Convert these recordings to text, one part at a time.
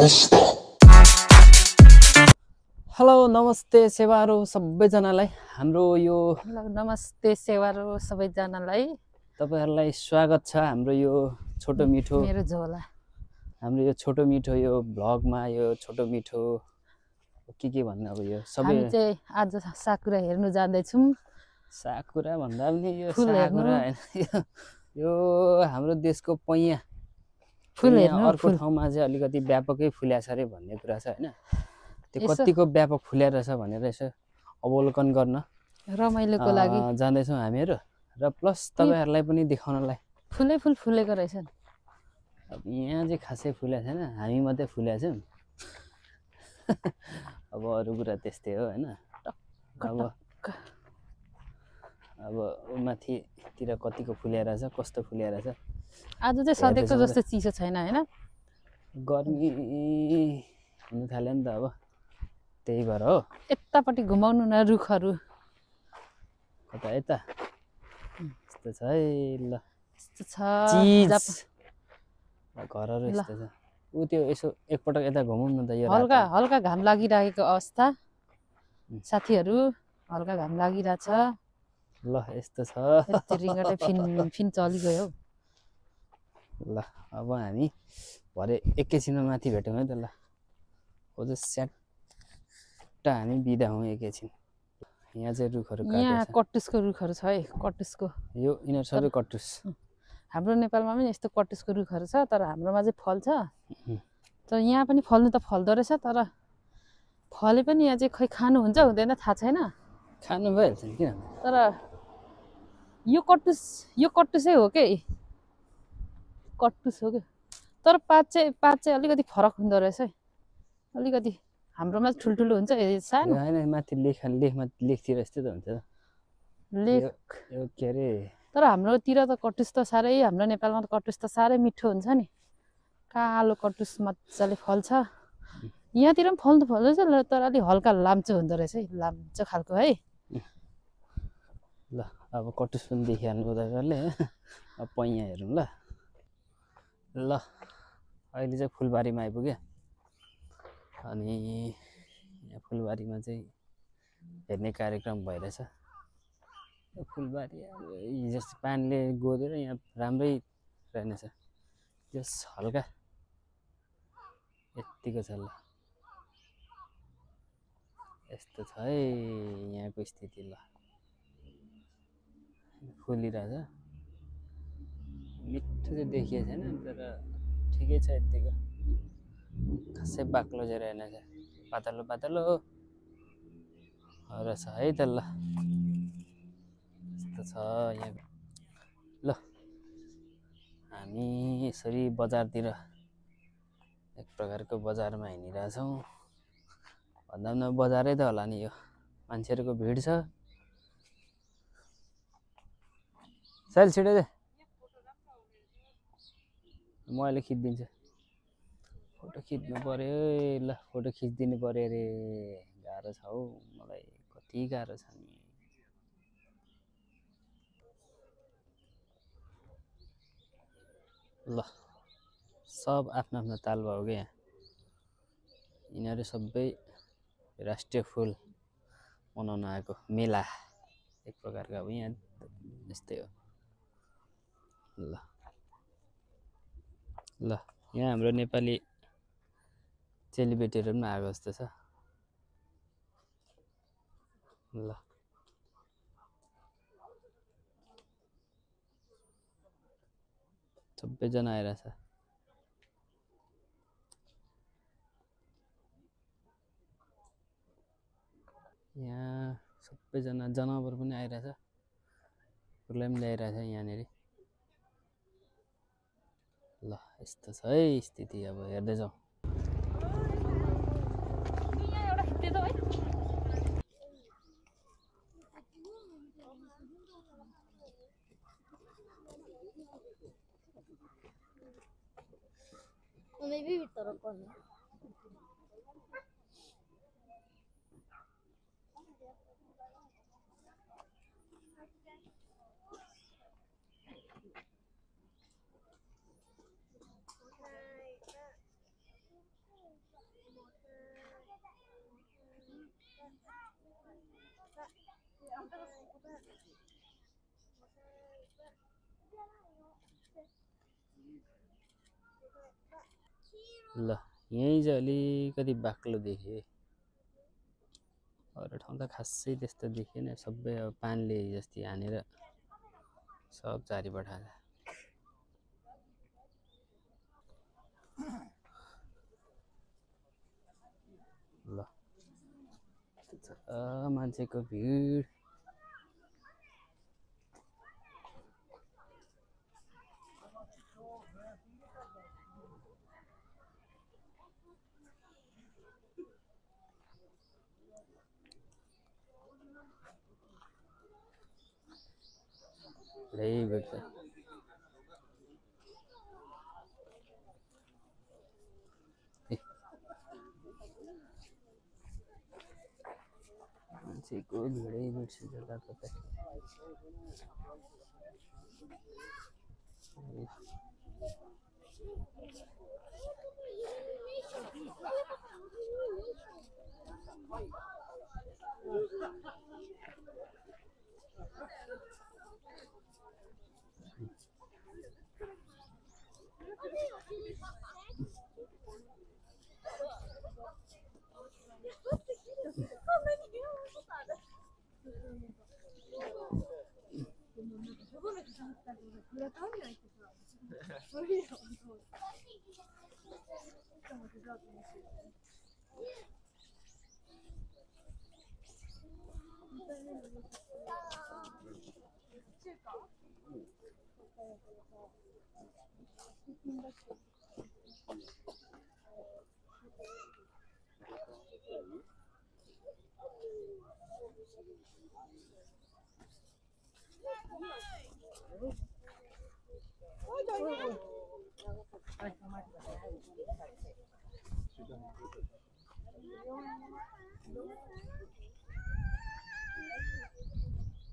Hello नमस्ते सेवारो सबैजनालाई हाम्रो यो हेलो नमस्ते सेवारो सबैजनालाई तपाईहरुलाई स्वागत छ हाम्रो यो छोटो मिठो मेरो झोला हाम्रो यो छोटो मिठो यो भ्लगमा यो छोटो मिठो के भन्नु अब यो सबै हामी चाहिँ आज साकुरा हेर्नु जाँदै छौं साकुरा भन्दा पनि यो फुल साकुरा हैन यो हाम्रो देशको पैया फुल हेर्नु अर्को ठाउँमा चाहिँ अलिकति व्यापकै फुल्या छ रे भन्ने कुरा छ हैन त्यो यसो कतिको व्यापक फुल्या रहेछ भनेर यसो अवलोकन गर्न रमाइलोको लागि जाँदै छौं हामीहरु र प्लस तपाईहरुलाई पनि देखाउनलाई फुलै फुल फुलेको रहेछन् अब यहाँ चाहिँ खासै फुल्या छैन हामी मात्रै फुल्या छौं अब अरु कुरा त्यस्तै हो हैन अब माथितिर कतिको फुल्या रहेछ कस्तो फुल्या रहेछ आज चाहिँ सधैँको जस्तो चिसो छैन हैन गर्मी हुन थाल्यो नि त अब त्यही भएर हो यतापट्टि घुमाउनु न रुखहरु कता यता यस्तो छ है ल यस्तो छ चीज घरहरु यस्तो छ उ त्यो यसो एकपटक यता घुमाउँ न त यो हल्का हल्का घाम लागिरहेको अवस्था साथीहरु हल्का घाम लागिरहेछ ल यस्तो छ रिङ्गटे फिन चलिगयो ल अब हामी भरे एकैछिनमा माथि भेटौँ है त ल हो चाहिँ स्याट्टा हामी बिदा हौँ एकैछिन यहाँ चाहिँ रुखहरु काटेको छ यहाँ कटुसको रुखहरु छ है कटुसको यो यिनीहरु सबै कटुस हाम्रो नेपालमा पनि यस्तो कटुसको रुखहरु छ तर हाम्रोमा चाहिँ फल्छ तर यहाँ पनि फल्नु त फल्दो रहेछ तर फले पनि यहाँ चाहिँ खै खानु हुन्छ हुँदैन थाहा छैन खानु भइहाल्छ नि किन तर यो कटुसै हो के कटुस हो के तर पात चाहिँ अलिकति फरक हुँदो रहेछ है अलिकति हाम्रोमा ठुल्ठुलो हुन्छ सानो हैन माथि लेखमा लेखतिर यस्तै त हुन्छ लेख यो के अरे तर हाम्रोतिर त कटुस त साह्रै हाम्रो नेपालमा त कटुस त साह्रै मिठो हुन्छ नि कालो कटुस मजाले फल्छ यहाँतिर पनि फल्नु फल्दैछ तर अलि हल्का लाम्चो हुँदो रहेछ है लाम्चो खालको है ल अब कटुस पनि देखिहाल्नु उदाहरणले अब पैया हेरौँ ल अहिले चाहिँ फुलबारीमा आइपुग्यो अनि यहाँ फुलबारीमा चाहिँ हेर्ने कार्यक्रम भइरहेछ फुलबारी हिजो पानीले गोदेर यहाँ राम्रै रहेनछ जस हल्का यतिको छ ल यस्तो छ है यहाँको स्थिति ल फुलिरहेछ मिठो चाहिँ देखिएको छैन तर ठिकै छ यतिको खासै बाक्लो चाहिँ रहेनछ पातलो पातलो रहेछ है त ल यस्तो छ यहाँ ल हामी यसरी बजारतिर एक प्रकारको बजारमा हिँडिरहेछौँ भन्दा पनि बजारै त होला नि यो मान्छेहरूको भिड छ साइल छिटो दे म अहिले खिचिदिन्छु फोटो खिच्नु पर्यो ल फोटो खिचिदिनु पर्यो अरे गाह्रो छ हौ मलाई कति गाह्रो छ नि ल सब आफ्नो आफ्नो ताल भयो क्या यिनीहरू सबै राष्ट्रिय फुल मनाउन आएको मेला एक प्रकारको अब यहाँ यस्तै हो ल यहाँ हाम्रो नेपाली चेलीबेटीहरू पनि आएको जस्तो छ ल सबैजना आइरहेछ यहाँ सबैजना जनावर पनि आइरहेछ उसलाई पनि ल्याइरहेछ यहाँनिर ल यस्तो छ है स्थिति अब हेर्दै जाउँ Maybe Victor Pone. ल यहीँ चाहिँ अलिकति बाक्लो देखेँ अरू ठाउँ त खासै त्यस्तो देखिएन सबै अब पानीले जस्तै हानेर सब झारी पठाएको ल मान्छेको भिड धेरै भिड छ मान्छेको भिडै भिड छ जताततै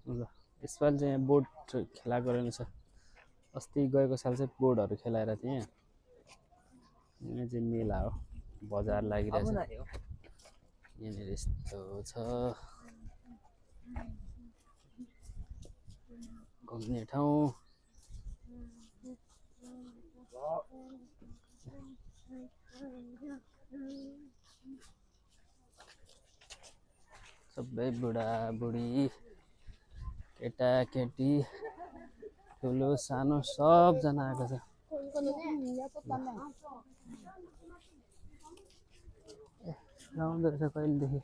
ल यसपालि चाहिँ यहाँ बोट खेलाएको रहेछ अस्ति गएको साल चाहिँ बोटहरू खेलाएर थिएँ यहाँ चाहिँ मेला हो बजार लागिरहेछ यहाँनिर यस्तो छ घुम्ने ठाउँ सबै बुढाबुढी केटाकेटी ठुलो सानो सबजना आएको छ आउँदो रहेछ कहिलेदेखि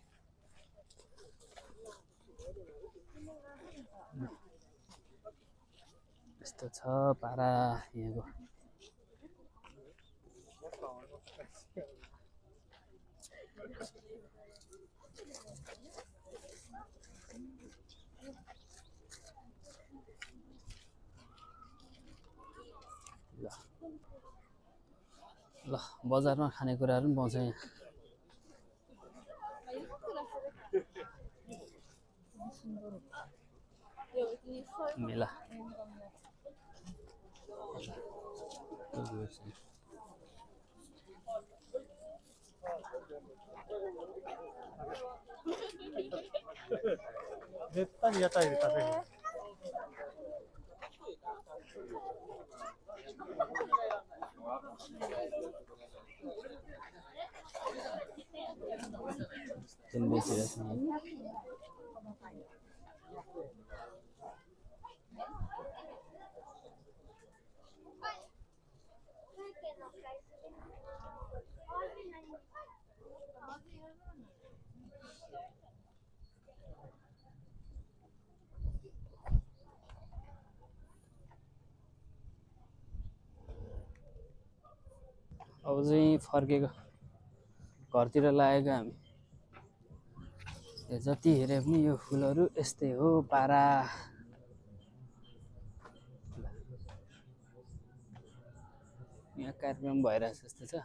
यस्तो छ पारा यहाँको ल बजारमा खानेकुराहरू पनि पाउँछ यहाँ मेला अब चाहिँ फर्केको घरतिर लागेको हामी जति हेरे पनि यो फुलहरू यस्तै हो पारा यहाँ कार्यक्रम भइरहेछ जस्तो छ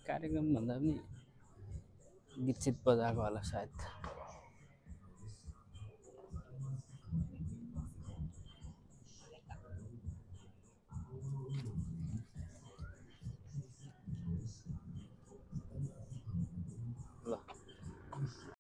कार्यक्रम भन्दा पनि गीत सित बजाएको होला सायद